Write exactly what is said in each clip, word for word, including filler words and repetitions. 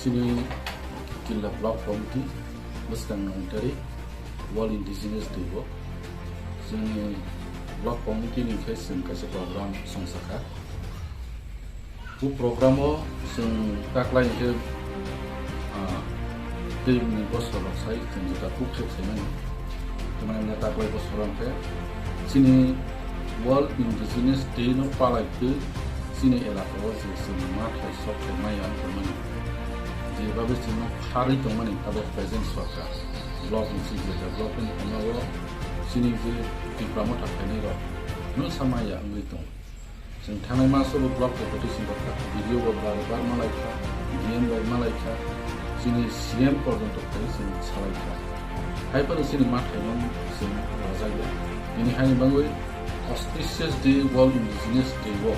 Chini Killa Block Committee bwskang nung tarik World Indigenous Day o chini Block Committee ni khe chwng kaisa program songsa kha. O program o chwng taklai khe, ah, tei ni bosor rok sai chwng jeta kuk khe khaimani. Tamani taklai bosor rok khe chini World Indigenous Day no palai twi chini elaka o je chwng ma thai sok thai maya wng tongmani, je babe chwngno kharwi tongmani abo present sorkar, block ni chief leader, block ni thangmao chini je Tipra Motha khainai rok no sa maya wngwi tongo. Chwng thangnai maso bo block deputation rok kha, B D O bo bar bar malai kha, D M bai malai kha, chini C M porjonto khai chwng salai kha. Hai phano chini ma thaino chwng rajak ya. Bini haini bagwi auspicious day, World Indigenous Day o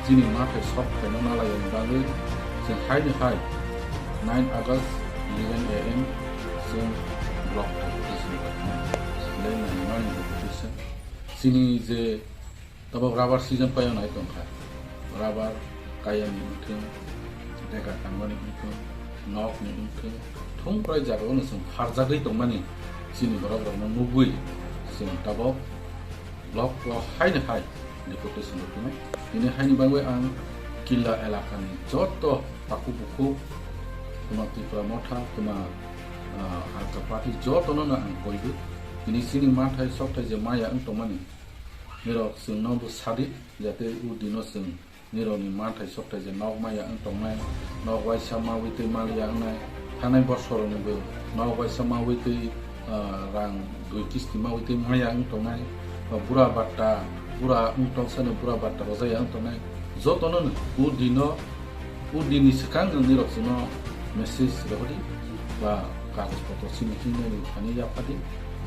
chini ma thai sok thaino nalaiyani bagwi chwng haini hai nine August eleven A M chwng block deputation rok kha. Chini je Tabok rubber season paio nai tongkha. Rubber kayani wngthung, dega tangmani wngthung, nokni wngthung, thung prai jagao no chwng pharjagwi tongmani chini borok rokno nugwi chwng tabok block o haino hai deputation rok tongo. Tini haini bagwi ang Killa elakani joto takhuk bukhuk, tuma Tipra Motha, tuma, ah, Alka Party jotono no ang koigo. Tini chini ma thai sok thai je maya wng tongmani, nirok chwngno bo sadi, jate o dino chwng nirokni manthai sokthai je nok maya wng tongnai, nok waisa mawi twi maliya wngnai, thanai bosorokni bo nok waisa mawi twi, ah, rang dui kisti mawi twi maya wng tongnai, ba bura batta, bura wng tong sani bura batta rojaya wng tongnai, jotono no o dino, o dini swkang nwng nirok chwngno message rohordi, ba kagoj potro simi hingnani thani yaphadi,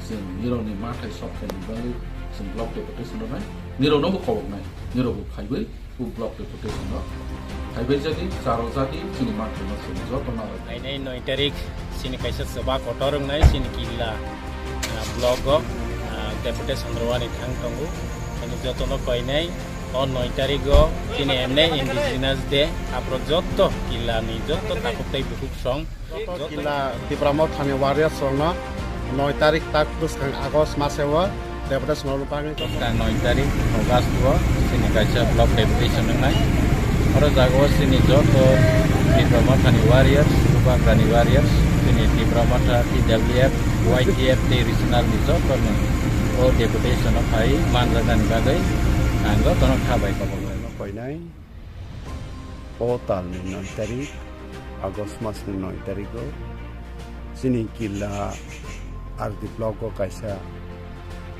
chwng nirokni manthai sokthai ni bagwi chwng block deputation rwnai, nirokno bo koboknai, nirok bo phaiwi o block deputation no phaibai jadi, charo jadi, chini manthai no chwng joto nalai. Phainai noi tarik chini kaisa chuba kotor wngnai chini Killa, ah, block o, ah, deputation rwani thang tongo. Chini jotono koinai o noi tarik o chini emne Indigenous Day, aphuru joto Killa ni joto takhuk tei bukhuk song Joto Killa Tipra Mothani warriors rokno noi tarik tak bwskang August maseo deputation rwna bagwi. Bwskang noi tarik August o chini kaisa block deputation wngnai. Oro jagao chini joto Tipra Mothani warriors, Bubagrani warriors, chini Tipra Motha, T W F, Y T F tei regional ni joto no o deputation o phai manjaknani bagwi ang jotono kha bai kobol. Koinai. O talni noi tarik, August masni noi tarigo chini Killa R D block o kaisa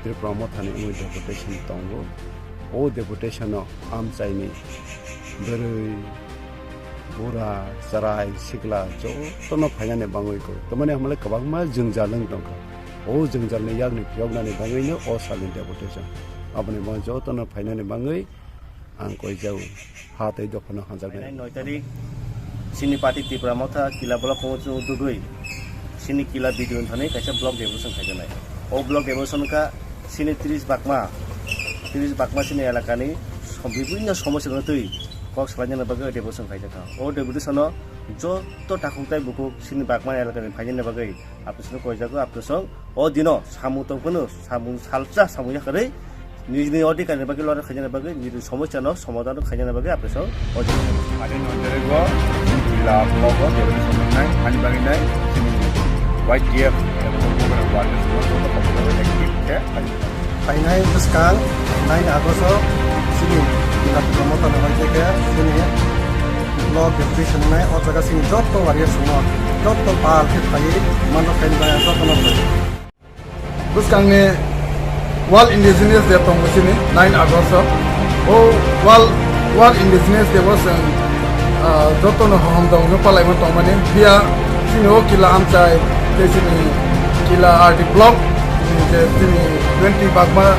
Tripura Mothani wngwi deputation tongo. O deputation o amchaini bwrwi, bura, chwrai, sikla jotono phainani bangwi kok. Tamani hamle kwbangma jwngjal wng tongkha. O jwngjalni yakni phiyoknani bangwino o salni deputation. Aboni bagwi jotono phainani bangwi ang koijago, ha tei dophano hamjaknai. Phainai noi tarik chini party Tipra Motha Killa block o chwng dugwi chini Killa B D O ni thani kaisa block devotion khaijaknai. O block devotion kha chini tris bakma, tris bakma chini elakani som-, bibhinno somosya no twi kok salainani bagwi devotion khaijakha. O devotion o joto takhuk tei bukhuk chini bakma elakani phainani bagwi apni songno koijago, apni song o dino samung tongphano, samung salsa samung yakarwi nijni odhikarni bagwi lorna khainani bagwi, nijni somosyano somadhan khainani bagwi apni song o dino. Ani nonjorego Killa block o deputation wngnai, ani bagwi nai chini Y T F program warriors no joto kotor active khe. Phainai bwskang nine August o chini Killa Tipra Mothani hoite khe chini block deputation wngnai, o jaga chini joto warriors no joto pal khe phaiwi manno khaini bagwi jotono phai. Bwskangni World Indigenous Day tongo chini nine August o. O World, World Indigenous Day o chwng, ah, jotono hohom dong palaima tongmani. Phiya chini o Killa amchai tei chini Killa R D block, chini je chini twenty bakma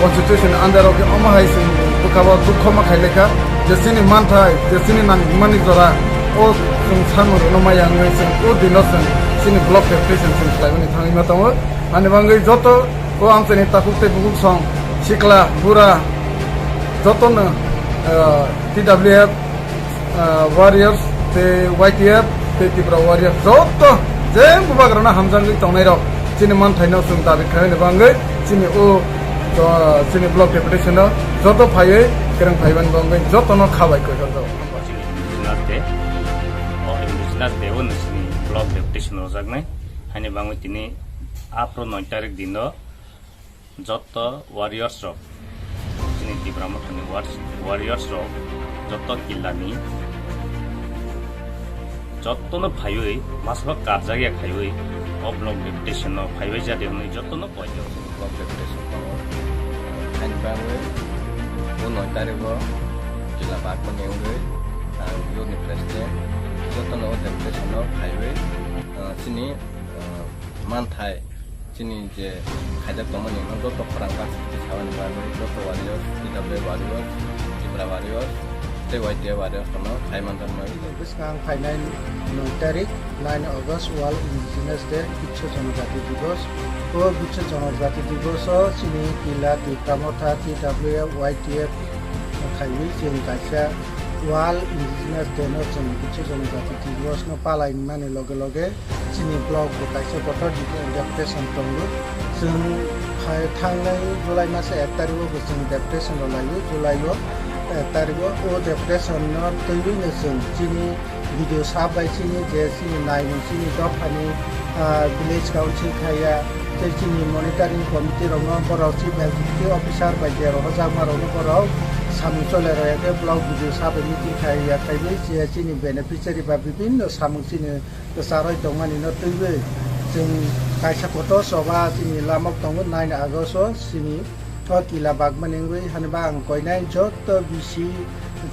constitution under o khe omo hai chwng bwkha o dukho ma khailai kha. Je chini manthai, je chini nangmani jora o chwng samung rwno maya wngwi chwng o dino chwng chini block deputation chwng khlaimani thangwi ma tongo. Ani bagwi joto o amchaini takhuk tei bukhuk song, sikla, bura, jotono, ah, T W F, ah, warriors, Tei Y T F tei Tripura Warriors joto je bubagrano hamjagwi tongnairok chini manthaino chwng dabi khlaina bagwi chini o, o, chini block deputation-o joto phaiwi kwrwng phaimani bagwi jotono kha bai kwthar jago. Chini Indigenous Day, o Indigenous Day-o chini block deputation rojaknai, haini bagwi tini aphuru noi tarik dino Jotto warriors rok, chini Tipra Mothani wars-, warriors rok, jotto killani, jottono phaiwi, masabo karjakya khaiwi, o block deputation no phaiwi jadi hwnwi jottono poito. Block deputation tongo. Haini bagwi o noi tarigo killa bagmani wngwi ang youth ni president, jottono o deputation no phaiwi, ah, chini, ah, manthai chini je khaijak tongmani no joto khorang kha twi sabani bagwi joto warriors, T W A warriors, Tipra warriors, tei Y T A warriors no khai manjakmani. Bwskang phainai noi tarik, nine August, World Indigenous Day, Biswa Jonojati Divos. O Biswa Jonojati Divos o chini killa Tipra Motha, T W A, Y T F khaiwi chwng kaisa World Indigenous Day no chwng Biswa Jonojati Divos no palai mani loge loge chini block bo kaisa kotor deputation tongo. Chwng hai thangnai July masa ek tarikgo bo chwng deputation rw laio, July o ek tarikgo. O deputation no twiwi no chwng chini B D O sir bai chini je chini naimung chini dophani, ah, village council thaiya, tei chini monitoring committee rokno borok chief executive officer bai je rohorjakma rokno borok samung chole rwya khe block B D O sir bai meeting thaiya, khaiwi je chini beneficiary ba bibinno samung chini kwcharwi tongmani no twiwi chwng kaisa kotor choba chini lamok tongo nine August o chini o killa bagmani wngwi. Hani ba ang koinai joto bisi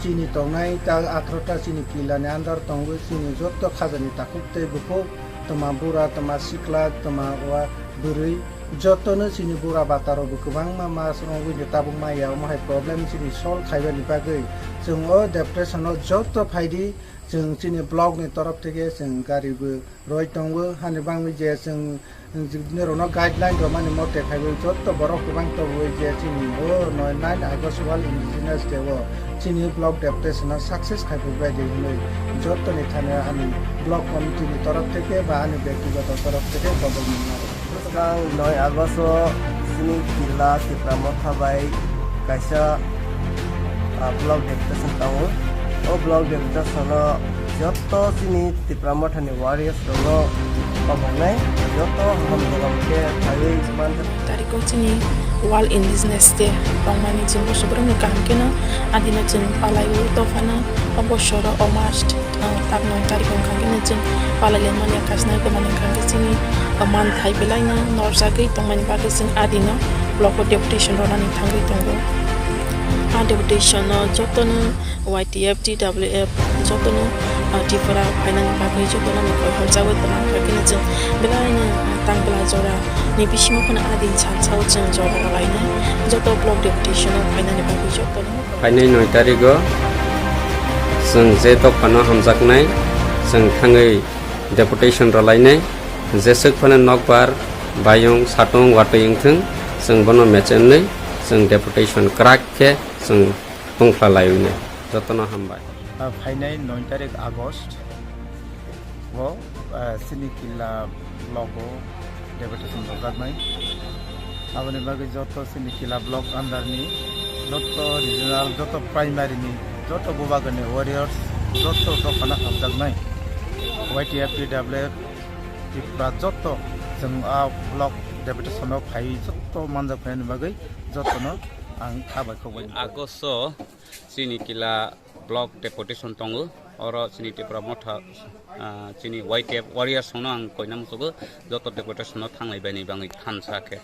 chini tongnai ta atharo ta chini killa ni under tongo, chini joto khajani takhuk tei bukhuk, toma bura, toma sikla, toma wa bwrwi, joto no chini bura bata rok bo kwbangma mas rogwi ni tabuk maya, omo hai problem chini solve khaibani bagwi chwng o deputation o joto phaidi. Chwng chini block ni torof theke chwng gari bo roi tongo, hani bangwi je chwng norokno guideline rwmani mote khaiwi joto borok kwbang tobwi je chini o noi nine August World Indigenous Day o chini block deputation no success khaiphuru bai di hwnwi joto ni thani ani block committee ni torof theke ba ani bektigoto torof theke kobolmung naro. Swkang noi August o chini killa Tipra Motha bai kaisa, ah, block deputation tongo. O block deputation o joto chini Tipra Motha ni warriors rokno kobolnai, joto hamjagao khe phaiwi manthak. Tariko chini World Indigenous Day tongmani chwng boso borokni kaham kheno adino chwng palaiwi tophano o bosoro o March ah, tak noi tarik wngkha khe chwng palai le mani kaisa nai kwmani wngkha khe chini, ah, manthai belai no norjagwi tongmani bagwi chwng adino block o deputation rwnani thangwi tongo. A deputation no jotono Y T F, T W F jotono, ah, Tripura phainani bagwi jotono no koi horjagwi tongma khe chwng belai no, ah, tang bela jora ni bisingo phano adin salsa o chwng jora rwlainai joto block deputation o phainani bagwi jotono. Phainai noi tarigo chwng je dophano hamjaknai, chwng thangwi deputation rwlainai. Jeswk phano nokbar, bayung, satung, watwi wngthwng, chwng bono mechenwi chwng deputation kwrak khe chwng tongphla laiwi nai. Jotono hambai. Ah, phainai noi tarik August o, ah, chini killa block o deputation rwjaknai. Aboni bagwi joto chini killa block under ni joto regional, joto primary ni, joto bubagrani warriors, joto dophano hamjaknai. Y T F, T W F, Tripura joto chwng a block deputation o phaiwi joto manjak phainani bagwi jotono ang kha bai khok bai. August o chini killa block deputation tongo, oro chini Tipra Motha, ah, chini Y T F warriors no ang koina muchugo, joto deputation no thanglai baini bagwi thansa khe.